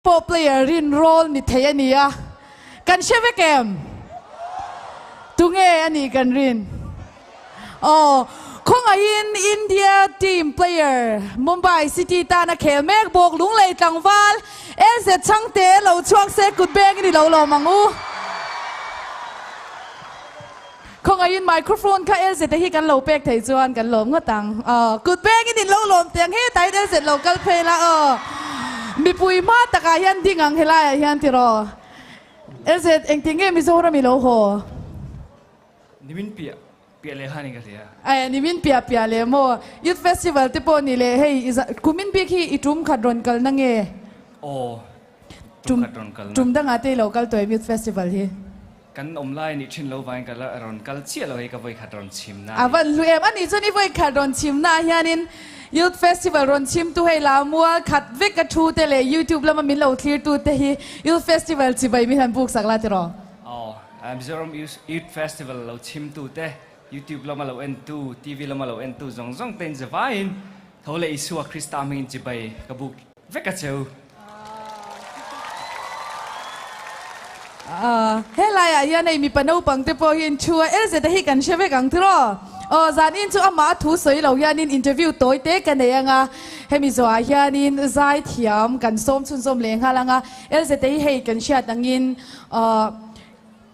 Pawh player rin rawl ni thei a ni a, kan hre vek em? Tunge a nih kan rin? Aw, khawngaihin India team player Mumbai City tana khel mek bawk Lunglei tlangval LZ Chhangte lo chhuak se kut beng i ni lo lawm ang u. Khawngaihin microphone kha LZ te hi kan lo pek thei chuan kan lawm ngawt ang. Aw, kut beng in in lo lawm teh ang hetah hian LZ lo kal phei la aw. Mipui hma takah hian ding ang helaiah hian tiraw. LZ engtin nge Mizoram i lo haw? Nimin piah piah leh khan in ka hria. Aia nimin piah piah leh maw? Youth Festival te pawh ni leh hei i kumin bik hi i tum khat rawn kalna nge? Aw, tum khat rawn kalna. Tum dangah te i lo kal tawh em Youth Festival hi? Kan awm lai nih thin lo vangin ka la rawn kal chiah lo hei ka vawikhat rawn chhim na a ni. A van hlu em? A nih chuan i vawikhat rawn chhim na ah hianin Youth Festival rawn chhim tu hei Lamual khat vek a thu te leh YouTube lama min lo thlir tu te hi Youth Festival chibai min han buk sak la tiraw? Aw, Mizoram Youth Festival lo chhim tu te, YouTube lama lo en tu, TV lama lo en tu zawng zawng te in zavaiin tho leh Isua Krista hmingin chibai ka buk Vek a cheu. Helaiah hian hei mipa naupang te pawh hian thu a LZ a hi kan hre vek ang tiraw? Aw zanin chu amah a thu sawi lo hianin interview tawi te ka nei ang a, hemi zawhah hianin zai thiam kan sawm chhunzawm leh nghal ang a, LZ a hi hei kan hriat angin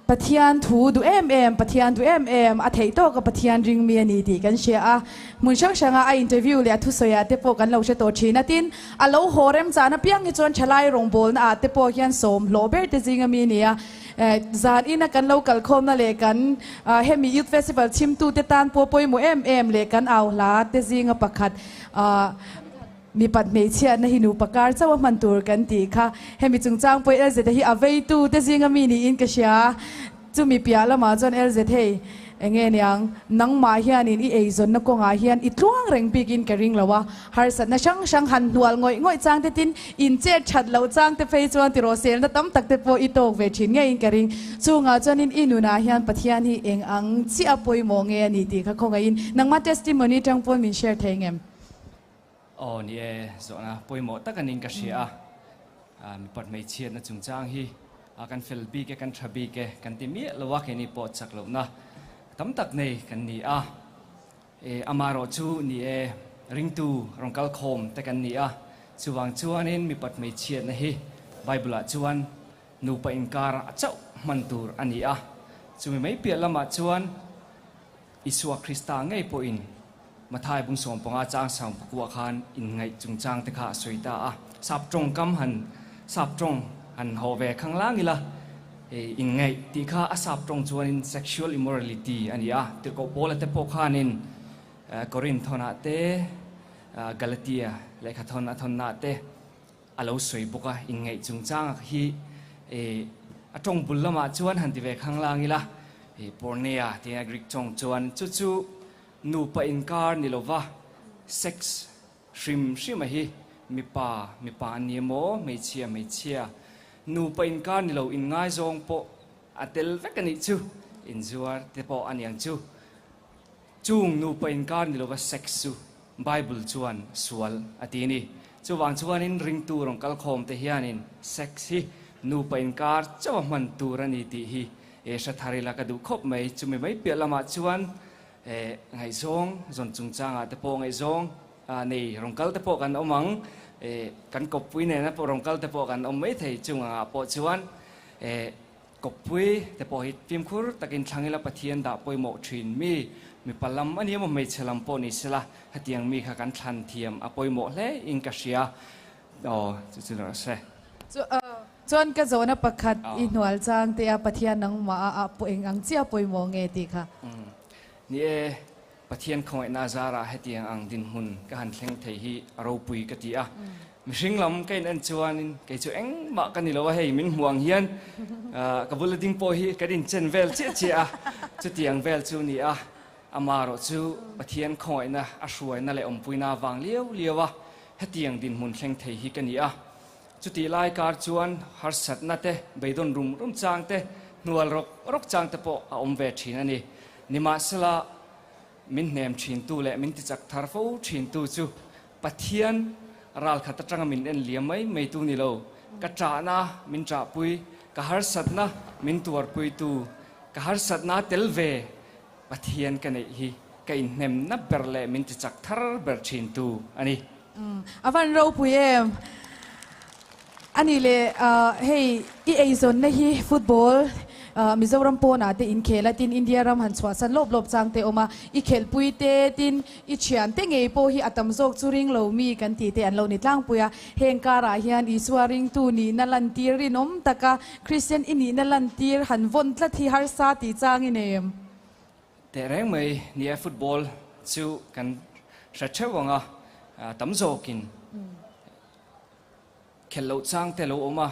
Pathian thu duh em em, Pathian duh em em, a theih tawk a Pathian ring mi a ni tih kan hria a. Hmun hrang hranga a interview leh a thusawi ah te pawh kan lo hre tawh thin a. Tin, a lo haw remchahna piang hi chuan thalai rawngbawlna ah te pawh hian sawm hlawh ber te zinga mi a ni a. Zan ina kan lo kalkhawmna leh kan hemi Youth Festival chhimtu te tan pawh pawimawh em em leh kan au hla te zinga pakhat Mipat hmeichhiatna hi nupa kar chauh a hman tur kan tih kha. Hemi chungchang pawh LZ hi a veitu te zinga mi niin ka hria. Chumi piah lamah chuan LZ hei enge niang, nangmah hianin i eizawnna kawngah hian i tluang reng bikin ka ring lo a, harsatna hrang hrang han hnual ngawih ngawih chang te tin in chet that loh chang te phei chuan tiraw selna tam tak te pawh i tawk ve thin ngeiin ka ring. Chungah chuanin i nunah hian Pathian hi eng ang chiah pawimawh nge a ni tih kha khawngaihin nangmah testimony tang pawn min share thei ngem? Aw ni e, zawhna pawimawh tak anin ka hria a, mipat hmeichhiatna chungchang hi kan fel bik e, kan tha bik e, kan ti miah lo a, keini pawh chak lohna tam tak nei kan ni a, e amaherawh chu ni e, ringtu rawn kal khawm te kan ni a, chuvang chuanin mipat hmeichhiatna hi Bible ah chuan nupa inkar a chauh hman tur a ni a, chumi mai piah lamah chuan Isua Krista ngei pawhin Mathai bung 15 chang sang pakua khan inngaih chungchang te kha a sawi ta a. Sap tawng kam han sap tawng han haw ve khang lang ila, inngaih tih kha a sap tawng chuanin sexual immorality a ni a. Tirhkoh Paula te pawh khanin Korinth thawnah te, Galatia lehkha thawn a thawnnaah te a lo sawi bawk a, inngaih chungchang hi a tawng bul lamah chuan han ti ve khang lang ila, Porneia tiin a Greek tawng chuan chu chu nupa inkar ni lova sex hrim hrima hi mipa mipa an ni emaw hmeichhia hmeichhia nupa inkar ni lo inngaizawng pawh a tel vek a nih chu, inzuar te pawh a niang chu. Chung nupa inkar ni lova sex chu Bible chuan sual a ti a ni. Chuvang chuanin ringtu rawn kal khawm te hianin sex hi nupa inkar chauh a hman tur a ni tih hi hre thar ila ka duh khawp mai. Chumi mai piah lamah chuan ngaihzawng zawn chungchangah te pawh ngaihzawng nei rawn kal te pawh kan awm ang. Kan kawppui nena pawh rawn kal te pawh kan awm maithei. Chung angah pawh chuan Kawppui te pawh hi fimkhur takin thlang ila Pathian dah pawimawh thin mi, mipa lam a ni emaw hmeichhe lam pawh ni sela hetiang mi kha kan thlan thiam a pawimawh hle in ka hria. Aw chu chu rawh se. Chuan ka zawhna pakhat i hnual chang te a Pathian nangmah a ah pawh eng ang chiah pawimawh nge tih kha. Ni e, Pathian khawngaihna zarah hetiang ang dinhmun ka han thleng thei hi a ropui ka ti a. Mihring lam ka in en chuanin kei chu engmah ka ni lo a, hei min hmuh ang hian ka bula ding pawh hi kan inchen vel chiah chiah a, chutiang vel chu ni a, amaherawh chu Pathian khawngaihna a hruaina leh awmpuina avang liau liau a hetiang dinhmun thleng thei hi ka ni a. Chutih lai kar chuan harsatna te, beidawn rum rum chang te, hnual rawk rawk chang te pawh a awm ve thin a ni. Nimahsela, min hnem thintu leh min tichak thar fo thintu chu Pathian ralkhat atanga min en liam mai mai tu ni lo. Ka ṭahna min ṭahpui, ka harsatna min tuarpuitu, ka harsatna tel ve Pathian ka neih hi ka inhnemna ber leh min tichak thar ber ṭhintu a ni. A van ropui em? A nih leh hei i eizawnna hi football Mizoram pawnah te inkhel a, tin India ram han chhuahsan lawp lawp chang te awm a, i khelhpui te tin i thiante ngei pawh hi a tam zawk chu ring lo mi kan tih te an lo ni tlangpui a, heng karah hian Isua ringtu nihna lantir rinawm taka Kristian i nihna lantir han vawn tlat hi harsa tih chang i nei em? Teh reng mai nia football chu kan hre theuh ang a, tam zawkin. Khelh loh chang te lo awm a,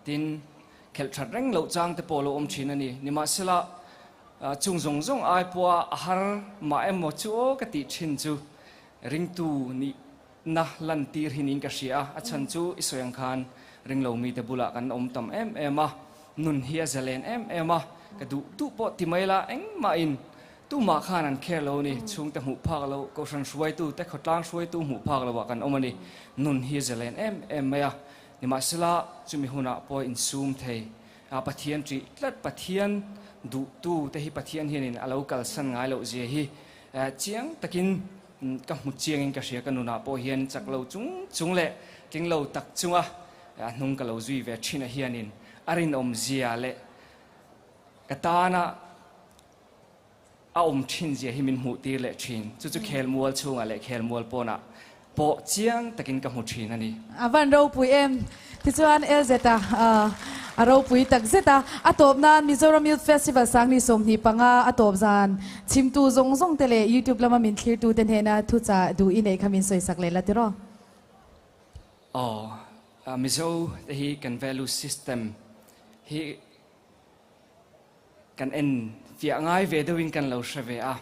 tin, khelh that reng loh chang te pawh lo awm thin a ni. Nimahsela, chung zawng zawng ai pawha a har mah emaw chu aw ka tih thin chu ringtu nihna lantir hi niin ka hria a, a chhan chu i sawi ang khan ringlo mite bulah kan awm tam em em a, nun hi a zalen em em a, ka duh duh pawh ti mai la engmahin Tumah khan an kher lo a ni, chhungte hmuh phak lo, kohhran hruaitu te, khawtlang hruaitu hmuh phak loah kan awm a ni. Nun hi a zalen em em mai a, nimahsela chumi hunah pawh insum thei a, Pathian ṭih tlat, Pathian duhtu te hi Pathian hianin a lo kalsan ngai loh zia hi chiang takin ka hmu chiangin ka hria, ka nunah pawh hian chak lo chung chung leh tling lo tak chunga a hnung ka lo zui ve ṭhin a hianin a rinawm zia leh ka tana A awm thin zia hi min hmuh tir leh thin. Chu chu khelmual chhungah leh khelmual pawnah pawh chiang takin ka hmu thin a ni. A van ropui em? Tichuan LZ-a a ropui tak zet a. A tawp nan Mizoram Youth Festival Sangni 25 a tawp zan chhimtu zawng zawng te leh YouTube lama min thlirtu te hnena thuchah duh i neih kha min sawisak leh la tiraw? Aw, Mizo te hi kan value system hi Kan en fiah ngai ve deuhin kan lo hre ve a.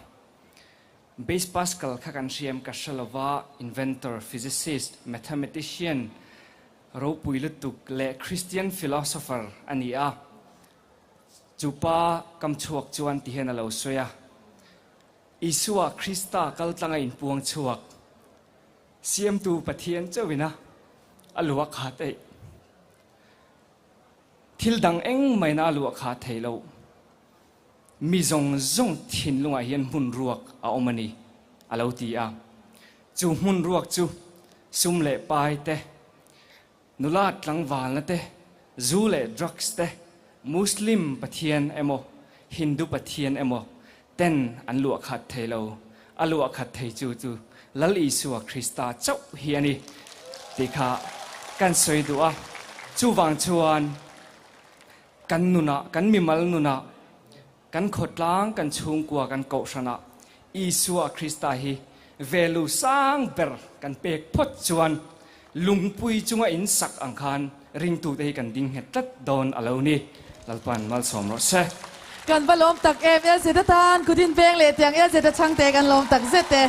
Blaise Pascal kha kan hriam ka hre lova, inventor, physicist, mathematician ropui lutuk leh Christian philosopher a ni a. Chu pa kam chhuak chuan ti hian a lo sawi a, Isua Krista kal tlanga inpuang chhuak, Siamtu Pathian chauhina a luah khat eih. Thil dang engmah a luah kha thei lo. Mi zawng zawng thinlungah hian hmun ruak a awm a ni, a lo ti a. Chu hmun ruak chu sum leh pai te, nula tlangvalna te, zu leh drugs te, Muslim pathian emaw, Hindu pathian emaw ten an luah khat thei lo. A luah khat thei chu chu Lal Isua Krista chauh hi a ni tih kha kan sawi duh a. Chuvang chuan kan nunah, kan mimal nunah, kan khawtlang, kan chhungkua, kan kohhranah Isua Krista hi velu sang ber kan pek phawt chuan lungpui chunga in sak ang khan ringtute hi kan ding nghet tlat dawn a lo ni. Lalpan malsawm rawh se. Kan va lawm tak em, LZ atan kut in veng leh tiang LZ a chhangte kan lawm tak zet e.